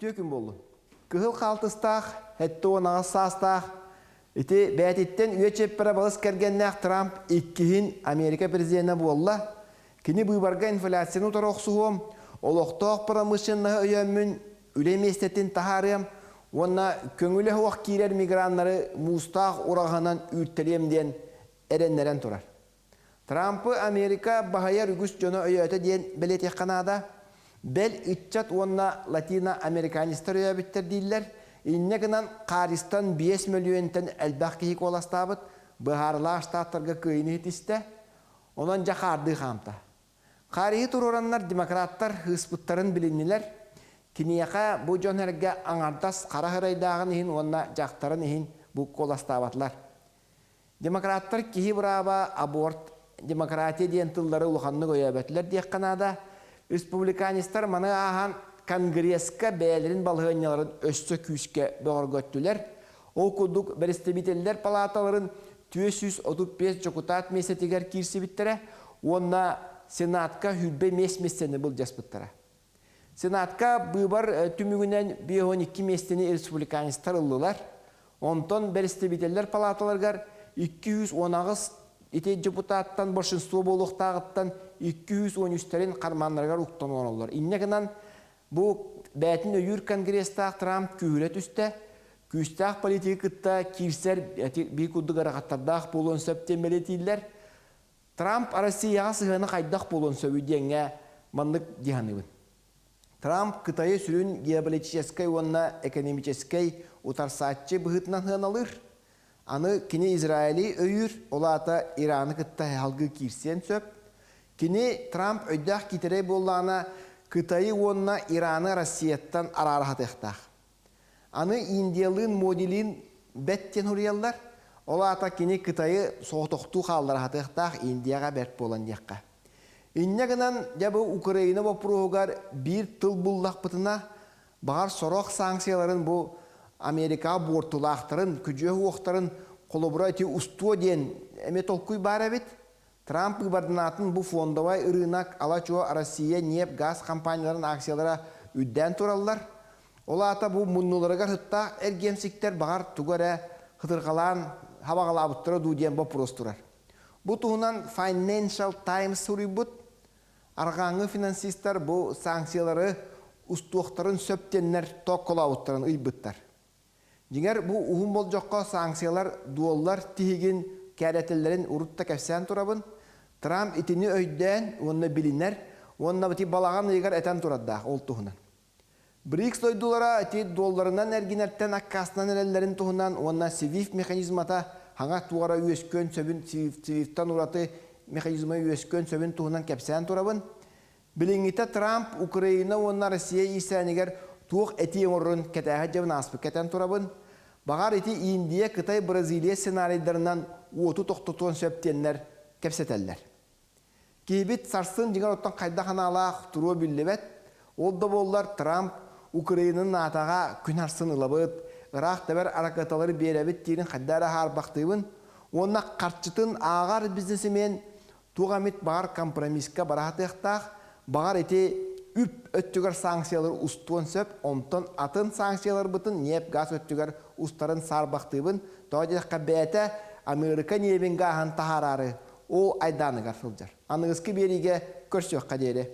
Үтүө күн буоллун. Кыһыл хаалтыстаах, 78 саастаах, ити бэйэтиттэн үйэ чиэппэрэ балыс кэргэннээх Трамп иккиһин Америка президенэ буолла. Кини быыбарга инфляцияны утары охсуһуом, олохтоох промышленноһы өйөөммүн үлэ миэстэтин таһаарыам уонна көҥүлэ суох киирэр миграннары муустаах ураҕаһынан үүртэлиэм диэн эрэннэрэн турар. Трампы Америка баһыйар үгүс дьоно өйөөтө диэн бэлиэтиэххэ наада. Бэл ыччат уонна латино-американецтар өйөөбүттэр дииллэр. Инньэ гынан Харристан 5 мөлүйүөнтэн элбэх киһи куоластаабыт, быһаарылаах штаттарга кыайыыны ситистэ. Онон дьэ хаардыы хаамта. Харриһы туруораннар демократтар ыыспыттарын билиннилэр. Киниэхэ бу дьон эргэ аҥардас хара сырайдааҕын иһин уонна дьахтарын иһин бу куоластаабатылар. Демократтар киһи бырааба, аборт, демократия диэн тыллары улаханнык өйөөбөтүлэр диэххэ наада. Республиканецтар маны ааһан Конгресска бэйэлэрин балаһыанньаларын өссө күүскэ бөҕөргөттүлэр. Ол курдук бэрэстэбиитэллэр палааталарын 435 дьокутаат миэстэтигэр киирсибиттэрэ уонна Сенатка 25 миэстэни былдьаспыттара. Сенатка быыбар түмүгүнэн 52 миэстэни республиканецтар ыллылар. Онтон бэрэстэбиитэллэр палааталарыгар 218 ити депутаттан большинство буолуохтааҕыттан 213-тэрин хармааннарыгар уктан олороллор. Инньэ гынан бу бэйэтин өйүүр конгресстаах Трамп күүһүрэ түстэ. Күүстээх политика кытта киирсэр биир курдук ыарахаттардаах буолуон сөп диэн бэлиэтииллэр. Трамп Россияҕа сыһыана хайдах буолуон сөбүй диэҥҥэ маннык дии саныыбын. Трамп Кытайы сүрүн геополитическай уонна экономическэй утарсааччы быһыытынан сыаналыыр. Аны кини Израили өйүүр, ол аата Ираны кытта салгыы киирсиэн сөп. Кини Трамп өйдөөх киитэрэй буоллаҕына Кытайы уонна Ираны Россияттан араара сатыахтаах. Аны Индиялыын, Модилиин бэт диэн суруйаллар. Ол аата кини Кытайы соҕотохтуу хааллара сатыахтаах Индияҕа бэрт буолан диэххэ. Инньэ гынан, дьэ бу Украина боппуруоһугар биир тыл буллахпытына, баҕар сорох санкцияларын бу Америкаҕа буортулаахтарын, күдьүө уохтарын холобура ити устуо диэн эмиэ толкуй баар эбит. Трамп быыбарданаатын бу фондовай ырыынак ала-чуо Россия ньиэп-гаас компанияларын акциялара үрдээн тураллар. Ол аата бу муннуларыгар сыттаах эргиэмсиктэр баҕар тугу эрэ хытырҕалаан хабаҕалаабыттара дуу диэн боппуруос турар. Бу туһунан Financial Times суруйбут. Арҕааҥҥы финансистар бу санкциялары устуохтарын сөп диэннэр тоокколообуттарын ыйбыттар. Дьиҥэр, бу уһун болдьоххо санкциялар дуоллар тиһигин кээрэтэллэрин урут да кэпсээн турабын. Трамп итини өйдөөн уонна билинэр уонна ити балаҕан ыйыгар этэн турардаах ол туһунан. БРИКС дойдулара ити дуолларынан эргинэртэн аккаастанан эрэллэрин туһунан уонна SWIFT механизмата хаҥа туора үөскүөн сөбүн SWIFT-тан ураты механизма үөскүөн сөбүн туһунан кэпсээн турабын. Билиҥҥитэ Трамп Украина уонна Россия иирсээнигэр туох этии оҥорорун кэтээһэ дьабын ааспыкка этэн турабын. Баҕар ити Индия, Кытай, Бразилия сценарийдарынан уоту тохтотуон сөп диэннэр кэпсэтэллэр. Киһибит сарсын дьиҥэр оттон хайдах анаалаах туруо биллибэт. Ол да буоллар Трамп Украинаны НАТО-ҕа күн арсын ылабыт, ыраах тэбэр аракыаталары биэрэбит диирин хайда эрэ хаарбахтыыбын. Уонна харчытын ааҕар бизнесмен туох эмит баҕар компромисска бара сатыахтаах, баҕар ити үп өттүгэр санкциялары устуон сөп, онтон атын санкцияларбытын ньиэп-гаас өттүгэр устарын саарбахтыыбын, тоҕо диэтэххэ бэйэтэ Америка ньиэбин гааһын таһаараары ол айдааныгар сылдьар. Аныгыскы биэриигэ көрсүөххэ диэри.